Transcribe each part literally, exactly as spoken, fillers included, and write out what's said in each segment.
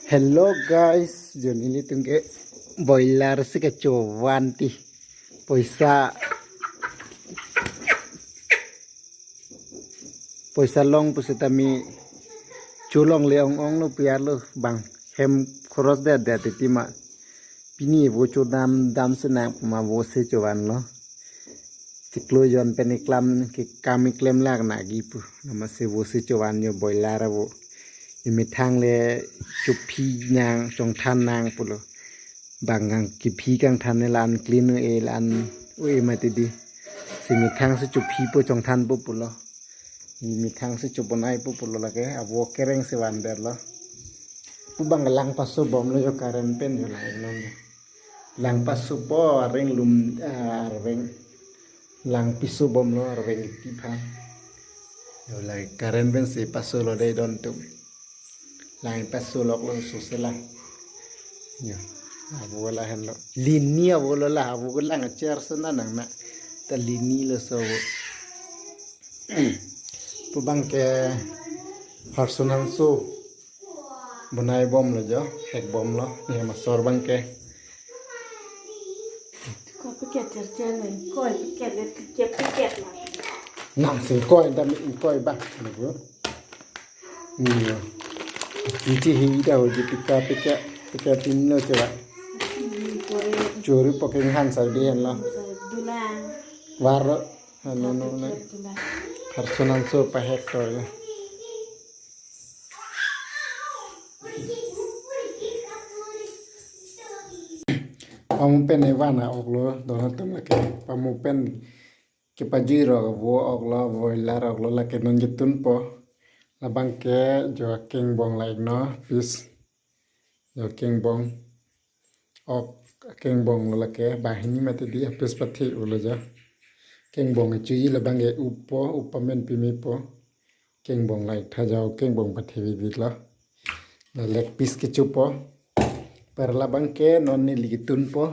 Hello guys, jo nelitum ke boiler si kechovan ti. Poisa, poisa long pusitame cholongle ong ong lo, piyar lo bang hem khoros det det ti ma. Pini vo chodam dam senang ma vo si chovan lo. Chiklo jon pen iklam ke kam iklem lak nagi pu. Nama si vo si chovan jo boiler vo. Imethang le chophi nang chongthan nang pulo. Bang kang kephi kangthan ne la-an clean un-e la-an un-e mati di. Si methang si chophipo chongthanpo pulo. Imethang si chobonaipo pulo lake avo kereng si van det lo. Pu bang lang paso bomlo jo current pen jo lang non. Lang pasopo areng lum, ah, areng. Lang piso bomlo areng ipiphan. Jo lake current pen si pasolo dei don tum. Lang paso lok lo so se lang. Jo. Avo lahenlo. Lini avo lo la avo ko lang chair so na nang na. Ta lini lo so vo. Pu bang ke Harson Hanso bonai bomlo jo, hek bomlo, ne masor bang ke. Koi packet cer cer nang, koi packet le ticket packet la. Nang sing koi dam in koi bang. Nunggu. Ni. Iti hi ida ho ji pika pika pika tin lo coba. Ni kore. Chori poking han sa di hen lo. Sa dulang. Varo. Ano no na. Ticket dulang. Harson Hanso pa hek to ya. Pamu pen evan a-ok lo, don atum lake. Pamu pen kepajui rok vo ok lo, boiler ok lo, lake non jetunpo. Labang ke jo kengbong la-iknon, pis. Jo kengbong. Ok, kengbong lo lake, banghini mati di, apis pathi ulo jo. Kengbong chuji labang ke uppo, upa men pimipo. Kengbong la-ik tha jo, kengbong pathi vidit lo. La leg piece kechupo. Par labang ke non neli ketunpo.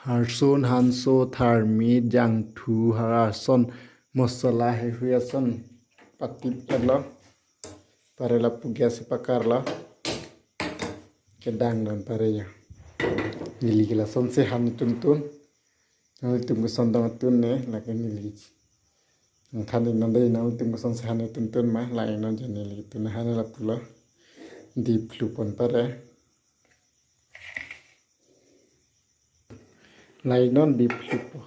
Harson Hanso, tharmit, jangthu, harson, masala, heihui ason. Patip lo. Pare lapu gas pakar lo. Kedang don pare ya. Neli ke lason si han tuntun. Nanglitum koson dong tun ne, lake neli. Nang than iknon dei, nanglitum koson si han tuntun ma, la-iknon jo neli tun han lapulo. Dip lupon pare. La-iknon dip lupo.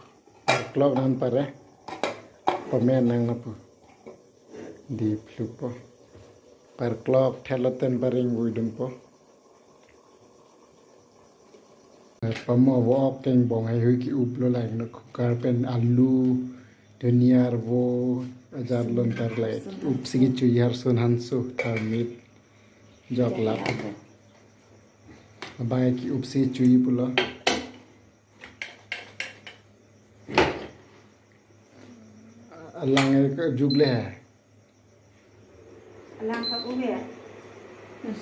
Parklok non pare. Pamen nang lapu. Dip lupo. Parklok thelo ten paring vui dunpo. Pamu vo ok kengbong heihui ke-up lo la-iknon cooker pen alu, dhania vo, ajar lontar la-ik. Up si kechuji Harson Hanso, tharmit, jok lap. Abang ke-up si chuji pulo. Alang ke jugle hai. Alang sap ube ya?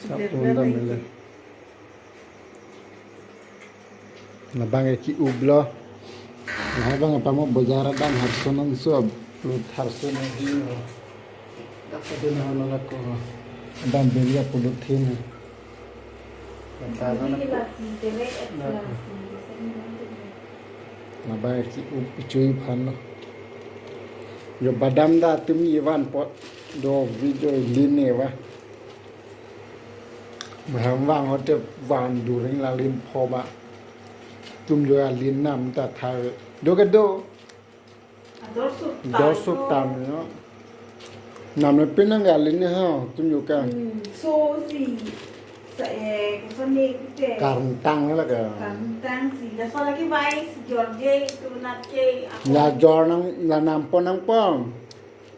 Sap unda mele. Labang ke-up lo. Labang pamu bojar abang Harson Hanso, upload Harson Hanso. Dapat dia na na ko. Abang beli upload thin. Kata na. Labang ke-up chuji aphan lo. Jo badam ta tumi vanpo, do video lin ne va. Maham vang hote van during la lin pho ba. Tum jo alin nam ta tha. Do ke do. Ador suk dor suk tam no. Nam le pinang alin ne ha, tum jo ka. Hmm, so si sa, eh, koson ne kute. Karntang la ka. Karntang si. Laso lake vai si jor je tu nat ke. La jor nang, la nampo nangpo.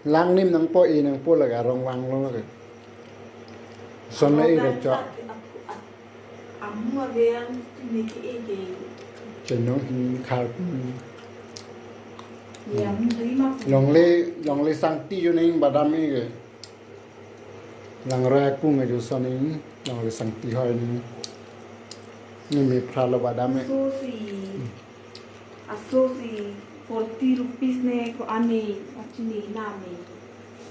Langnim nangpo, e nangpo la ka, rong vang lo la ka. Son la e ka chok. Amu abe ang tu ne ke e ke. Chenong hi khar. Ya, mi tu ima. Longle, longle sangti jo neng badam e ke. Langroi akung e jo son neng, longle sangti hoi neng. Ne me phra lo badam e. So si. Aso si forty rupees ne ko ane, achini name.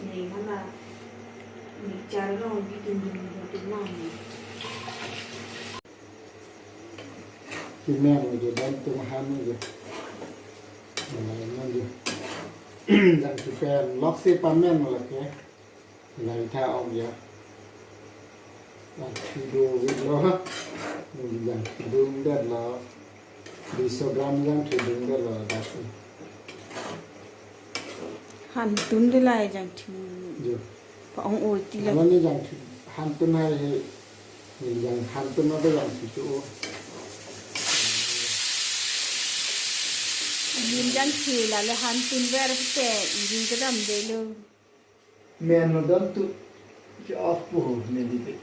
Ne mana. Ne char no bidun dun dun name. Kimen lagi, dan tum han lagi. Mulai lagi. Jangthu pen, lok si pamen lagi. Lai tha ok ya. Jangthu do video. Jangthu do det lo. Di so gram jangthu do det lo, dasi. Hantun de lai jangthu. Jo. Pa-ong oi ti la. Ano ni jangthu hantun hai he. Ni jang hantun na de jangthu cho. Nin jangthu la le hantun ver te iri kedam de lo. Men no dam tu. Cho off po ho ne di pe.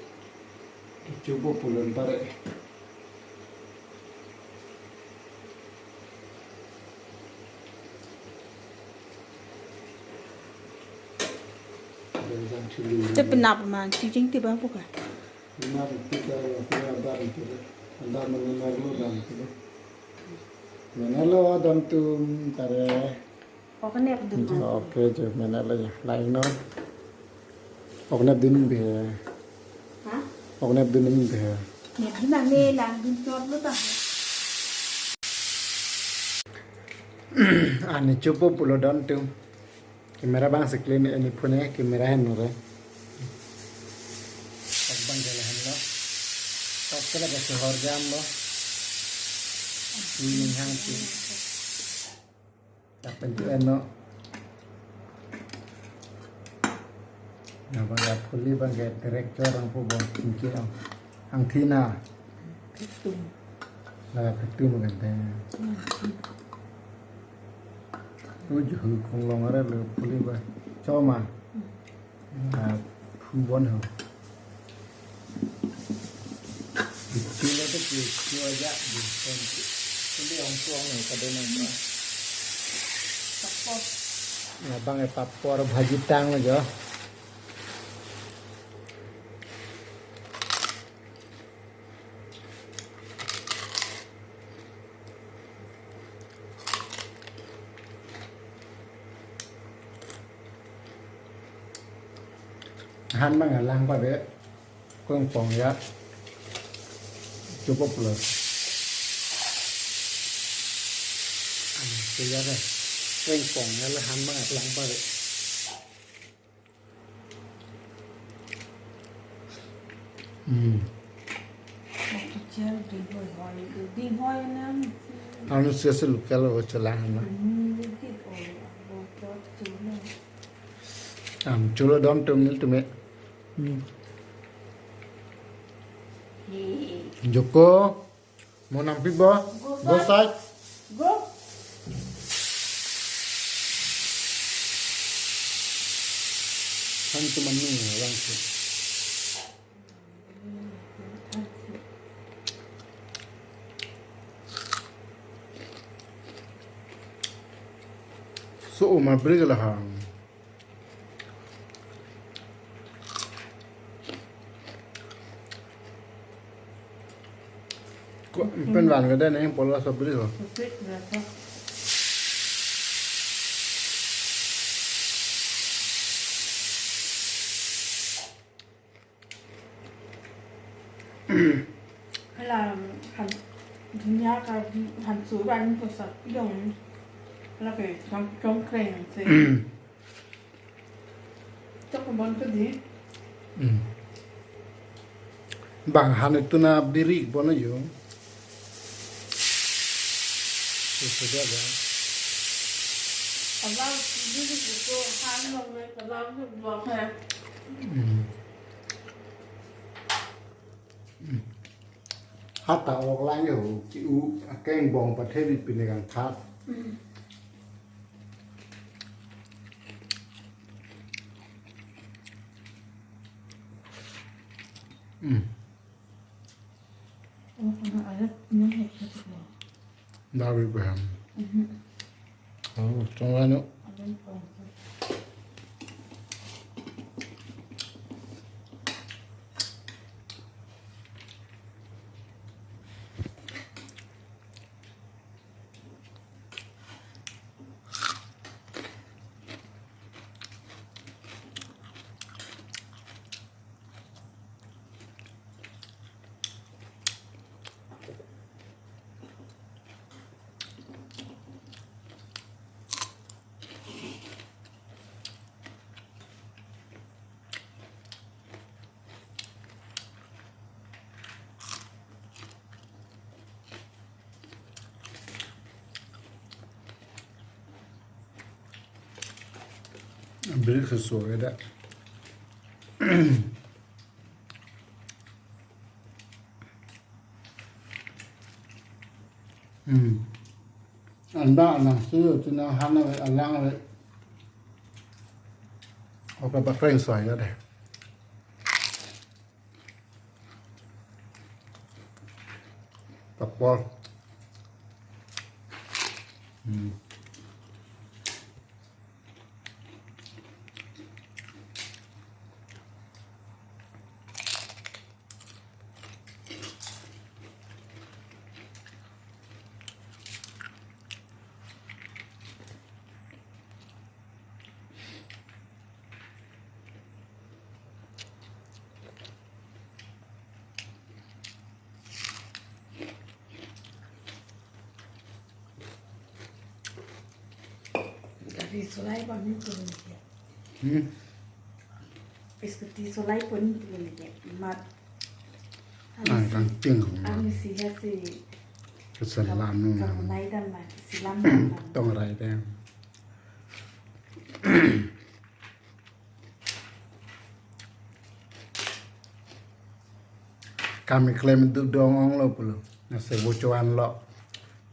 Cho bo pulon pare. Te penap ma, chijing te bang buka. Penap kita, penap dam tu. Dam mana lo dam tu. Mana lo dam tu tare. Oke, nep dun. Oke, jo, mana lo ya. Lain no. Oke, nep dun be. Ha? Oke, nep dun be. Nep dun ame lang dun chot lo ta. Ani chupo pulo don tu. Camera bang si clean ini phone camera hen nore. Tak bang jala hen lo. Tak kala ke sehor jam lo. Ini hang si. Tak pentu eno. Nah, bang ya phuli bang ya director ang po bang tingki ang. Ang thina. Betul. Lah, betul kan teh. Hmm. Tu juhu kong long ara lo phuli ba. Choma. Hmm. Ah, phu bon ho. Itu lo tu ki, ki aja di. Phuli ong tuang ni kada na ba. Papor. Na bang e papor bhaji tang lo jo. Han mang lang pa be. Kong pong ya. Chupo pulo. An, tu ya ke. Kong pong ya le han mang lang pa be. Hmm. Anu sese local ho chelang na. Am, chulo dam tum nelitum e. Hmm. Joko. Mo nangpi bo? Go, go side. Go. Han tu manu lang tu. So, ma beri la ha. Ko, pen van ke den, eh, polo sabri ko. Hala han dunia ka han so ba ni ko sa pidong. Hala ke chong chong kreng se. Chok bon ke di. Hmm. Bang han itu na birik bon ayo. Itu dia bang. Abang birik itu han lo me kalau itu dua ke. Hmm. Hata ok lang yo, ki u akeng bong pathe ri pine kangthat. Hmm. Dari paham. Oh, tunggu anu. Beri susu ya dak. Hmm. Anda nang susu tu nang hana alang le. Oke, pakai saya deh. Tapol. Hmm. Gari solai pa ni tu ni ya. Hmm. Scooty solai pa ni tu ni ya. Mat. Ai, kan ting. Ami si ya si. Keselam nu. Kamu nai dan lah, silam dan lah. Tong rai deh. Kami klem duk dong ong lo pulo. Nasi bochoan lo.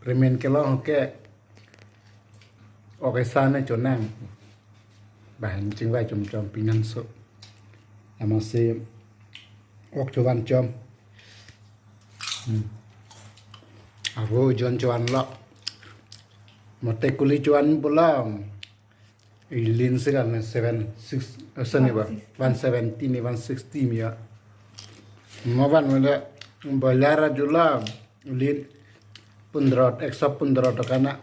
Premen kelong ke. Oke, sana chonang. Bahan chingvai chom chom pingan so. Ama si ok chovan chom. Hmm. Aro jon chovan lo. Mate kuli chovan pulang. Ilin sekan seven six, eh, sana ba? One sixty. One seventy ni one sixty mi ya. Ngovan mele boiler ajula ilin pundrot, ekso pundrot kana.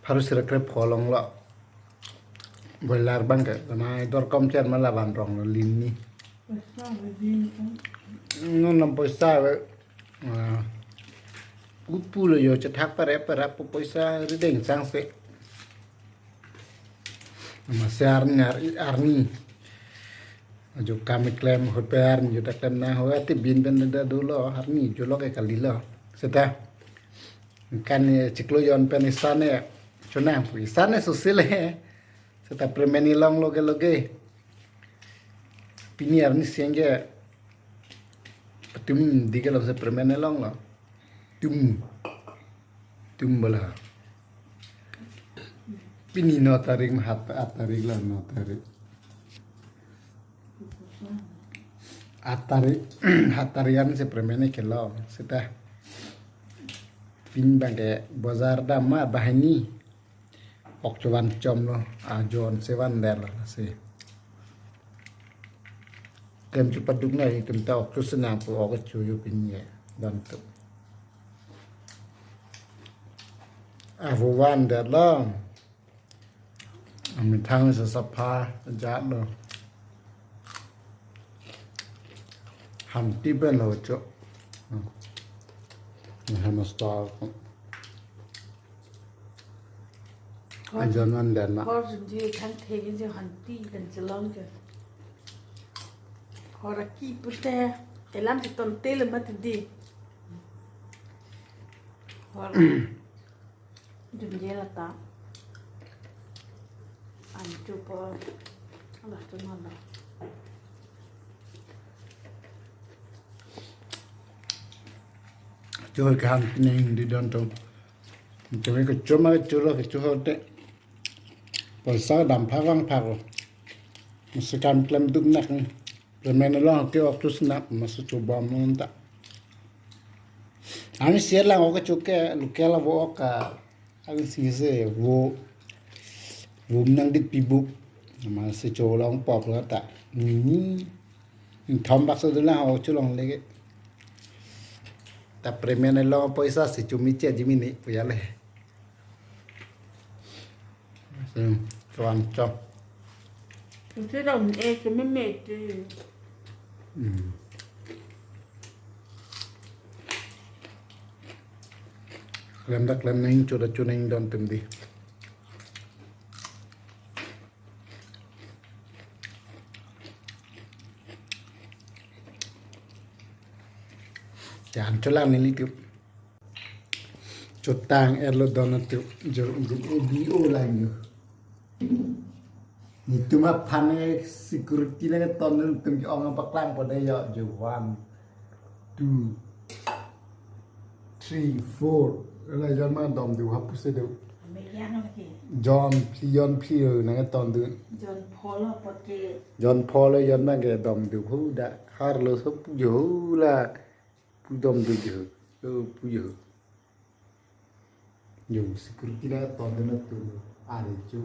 Harus rekrep kolong lo. Boiler bang ke, karena dorkom chen mala van rong lo lin ni. Poisa ave din kan. Nun nam poisa ave. Ah. Upu lo yo chethak pare pare pu poisa rideng sang se. Masi arni, arni. Ajo kami klem hotel arni, jo ta klem nang ho ati bin pen da dolo arni, jo lo ke kali lo. Seta. Kan, eh, chiklo jon pen isane chonang pu isane susi le. Seta premen ilong loge loge. Pini arni seng ke. Tum di ke lo se premen ilong lo. Tum. Tum bala. Pini no tarik ma hat, hat tarik lo, no tarik. Hat tarik, hat tarik an se premen ke lo, seta. Pin bang ke bazar dam ma bahani. Ok chovan chom lo, ajon sevan der lo si. Kem chupaduk na itum ta ok chu senang pu ok chu yu pin ye dan tu. Avu van der lo. Amethang sa sapha jat lo. Hanti pen lo cho. Hmm. Ini hamster. Ajon van der na. Hor jun ji thang the ji hanti kan chelong ke. Hor aki pute elam si ton te le mat di. Hor. Jun je lata. An chu po. Ala chu ma la. Chu kan ning di don to. Chu ke chu ma chu lo ke chu ho te. Poisa dam phak vang phak lo. Masi kam klem duk nak ni. Premen along ke ok tu snap masi chu bom non ta. Ani share lang ok chu ke local avo ok ka. Ani si se vo. Vo nang dit pi buk. Masi chu long pop lo ta. Ni. Thom bak so dula ho chu long lege. Ta premen along poisa si chu mi che ji mi ni pu ya le. Sim, chuan chop. Isi dong e ke me me te. Hmm. Klem da klem neng, chu da chu neng don tum di. Jan chulang neli tu. Chutang erlo don tu jo bi o lang yo. Netum aphan ke security nangtondun, netum ke-ong paklang pade ya, jo one, two, three, four. Ala jon ma dom du ha pusi do. Ame yang lagi. Jon phli, jon phli nangtondun. Jon pholo apot ke. Jon pholo jon ma ke dom du hu da, harlo so pu jo hu la, pu dom du jo. Lo pu jo. Jo, security nangtondun atum. Are jo.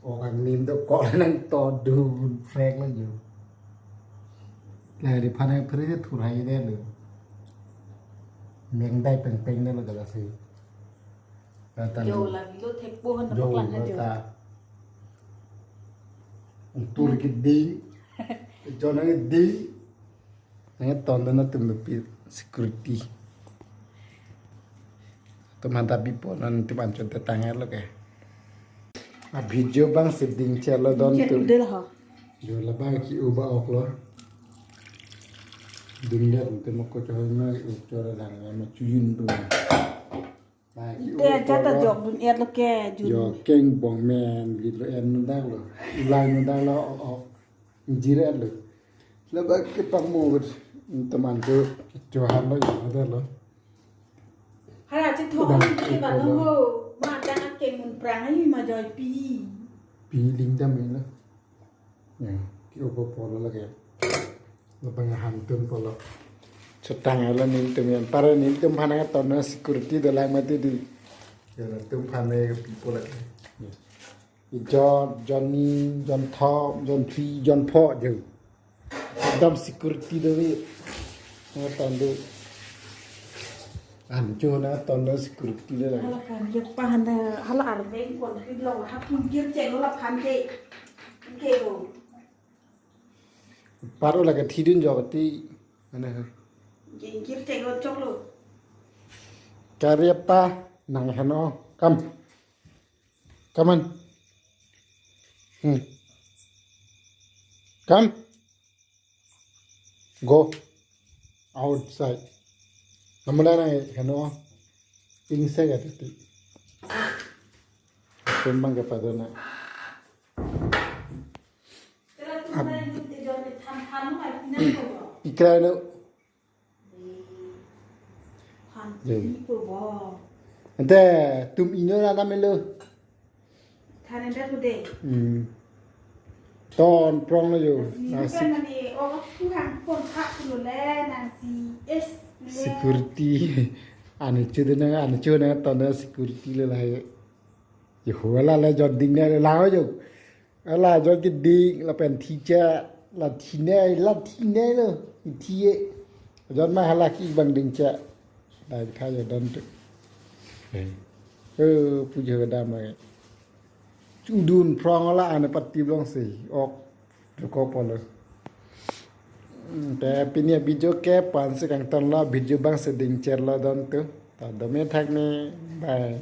O kang nim do ko nangtondun, prank lo jo. Lari aphan phere thur hai de lo. Mengdai pengpeng de lo dalam si. Nangtondun. Jo, la bilo thekpo han jo, paklang ha jo. Ta. Tur ke ding. Jon nangding. Nangtondun atum lo pi security. Atum han ta bipo non atum anchot ta tanglo ke. A video bang si ding chelo don tu. Chelo del ha. Jo, labang ke-o ba-ok lo. Ding der tu mo ko choi ma u chora dang ma chuyun tu. Te aja ta jokdun-et lo ke, jun. Jo, keng bong men, git lo en nang dak lo. Ulai nang dak lo, o, o. Jir-et lo. Labang ke pangmo, teman tu, jo han lo, jo han lo. Hala, chetho, bang, ni ke ba lo ho. Ma tang akeng mun prang ai ma joi pi. Pi ling jam ni lo. Ya, ke-o po polo lake. Labang han tum polo. Chetang ala netum yan. Para netum aphan nangtondun security do lang mati di. Ya, netum aphan ke people lake. Ya. Jon, Johnny, jon thom, jon phli, jon pho jo. Ekdom security do wi. Nangtondun. Ancho nangtondun security do lang. Hala kan, ya pa han da, hala arveng kon ri lo, ha pungkir cheng lo la phan ke. Ke lo. Paro lake thidun jo ti. Ana ha. Pungkir cheng lo chok lo. Kariapa nang heno. Come. Come on. Hmm. Come. Go outside. Namuna nang heno. Inside ati ti. Kumbang ke padona. Ab-, ikra lo. Jai. Ante tum inyo na namelo. Than enda kude. Hmm. Ton prong lo jo. Nasi. Nasi kan mani, oh, aku hang kon thak lo le, nasi es le. Security. Ane chu de na, ane chu nangtondun security le lai. Yo, hala le jon ding ne lang jo. Hala jon keding lapen thiche, la thine, la thine lo, thiye. Jon ma hala ke bang dingche. Dai tha jo don tu. Eh. Eh, puja kedam lake. Chudun prong la ane pati blong si. Ok. Ruko polo. Hmm, te pini video ke pu-an si kangton lo, video bang si ding cher lo don tu. Ta dome thak ne. Bye.